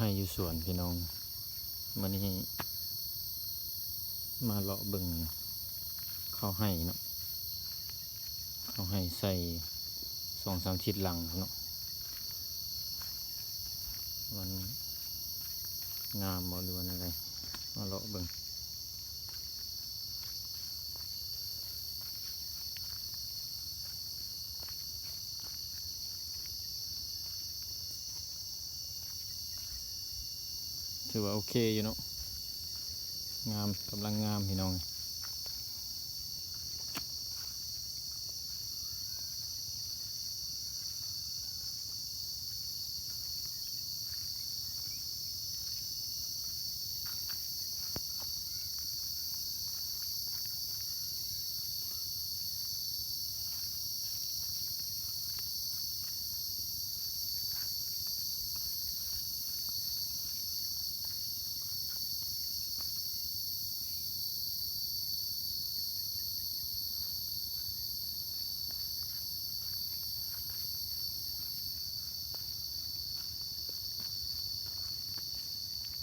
ໄຮ່ຢູ່ສວນພີ່ນ້ອງ ມື້ນີ້ມາເລາະເບິ່ງເຂົ້າໄຮ່ເນາະ ເຂົ້າໄຮ່ໃສ່ສອງສາມທິດຫຼັງເນາະ ມັນງາມບໍ່ ຫຼືວ່າແນວໃດ ມາເລາະເບິ່ງ. ຖືວ່າໂອເຄຢູ່ເນາະ ງາມ ກຳລັງງາມພີ່ນ້ອງ.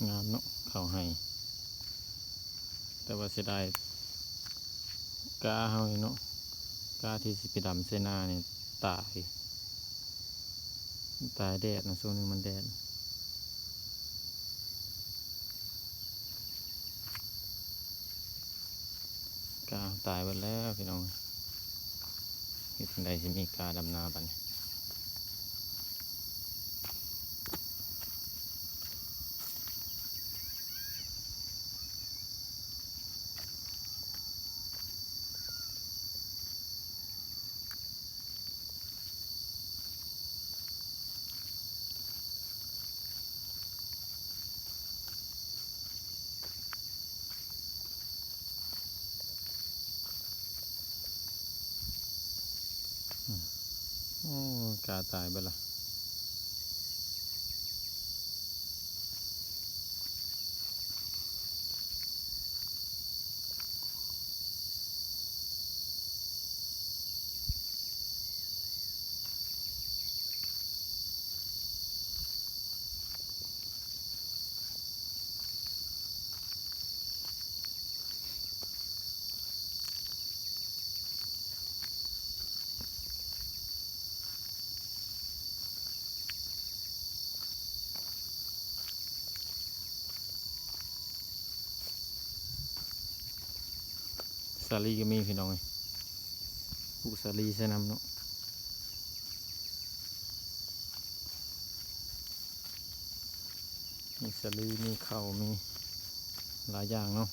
ງາມເນາະ ເຂົ້າໄຮ່ ແຕ່ວ່າເສຍດາຍກ້າເຮົານີ້ເນາະ ກ້າທີ່ຊິໄປດຳໃສ່ນານີ້ຕາຍ ຕາຍແດດເນາະ ຊ່ວງນີ້ມັນແດດ. ກ້າຕາຍເບິດແລ້ວພີ່ນ້ອງ ເຮັດຈັ່ງໃດຊິມີກ້າດຳນາບາດນີ້. ໂອ້ ກ້າຕາຍເບິດລະ. ສາລີກໍມີພີ່ນ້ອງເອີຍ ປູກສາລີໃສ່ນຳເນາະ. ມີສາລີ ມີເຂົ້າ ມີຫຼາຍຢ່າງເນາະ.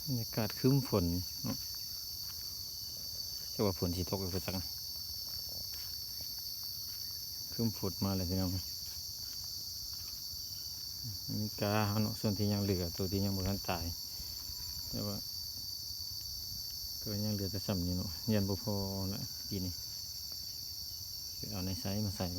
ບັນຍາກາດຄຶ້ມຝົນເນາະ ແຕ່ວ່າຝົນຊິຕົກຫຼືບໍ່ຈັກ ຄຶ້ມຝົນມາແລ້ວພີ່ນ້ອງ. ມີກາເຮົາເນາະ ສ່ວນທີ່ຍັງເຫຼືອ ໂຕທີ່ຍັງບໍ່ທັນຕາຍ ແຕ່ວ່າກໍຍັງເຫຼືອແຕ່ສ່ຳນີ້ເນາະ ຢ້ານບໍ່ພໍລະປີນີ້ ຊິເອົາໃນໃສມາໃສ່. ໂ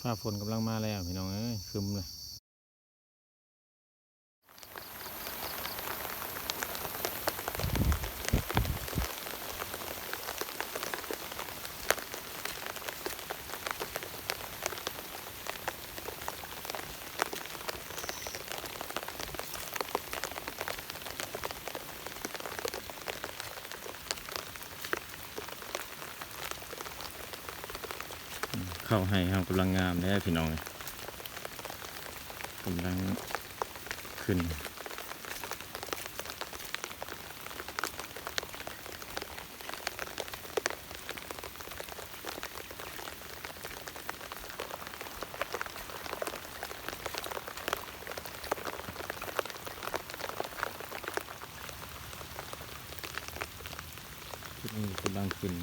ຟ້າຝົນກຳລັງມາແລ້ວພີ່ນ້ອງເອີຍ ຄຶ້ມເລີຍ. ເຂົ້າໄຮ່ເຮົາກຳລັງງາມເດ້ພີ່ນ້ອງ ກຳລັງຂຶ້ນ. ຈຸດນີ້ກຳລັງຂຶ້ນ.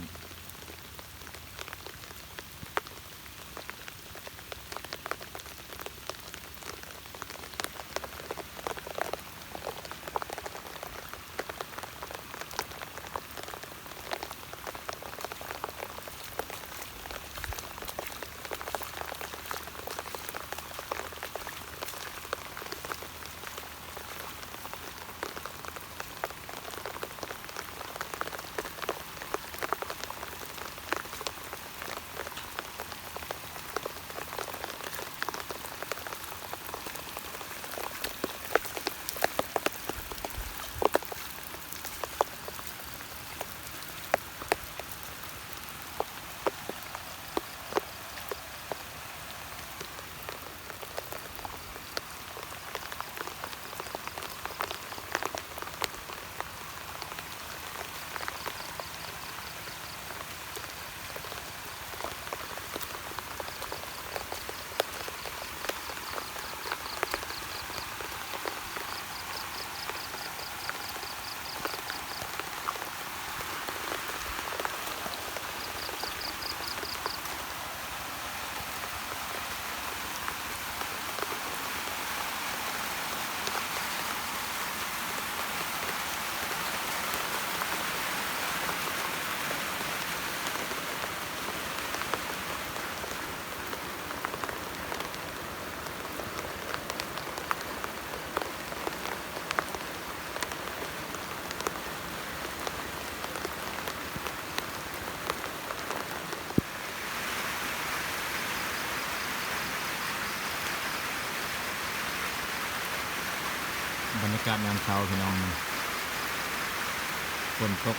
ບັນຍາກາດຍາມເຊົ້າພີ່ນ້ອງ ຝົນຕົກ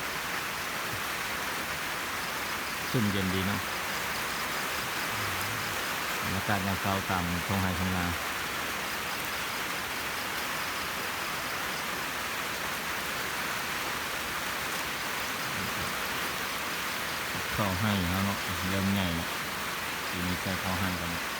ຊຸ່ມເຢັນດີເນາະ ບັນຍາກາດຍາມເຊົ້າຕາມທົ່ງໄຮ່ທົ່ງນາ ເຂົ້າໄຮ່ເຮົາເນາະ ເລີ່ມໃຫຍ່ແລ້ວ ປີນີ້ໃສ່ເຂົ້າໄຮ່ກັນ.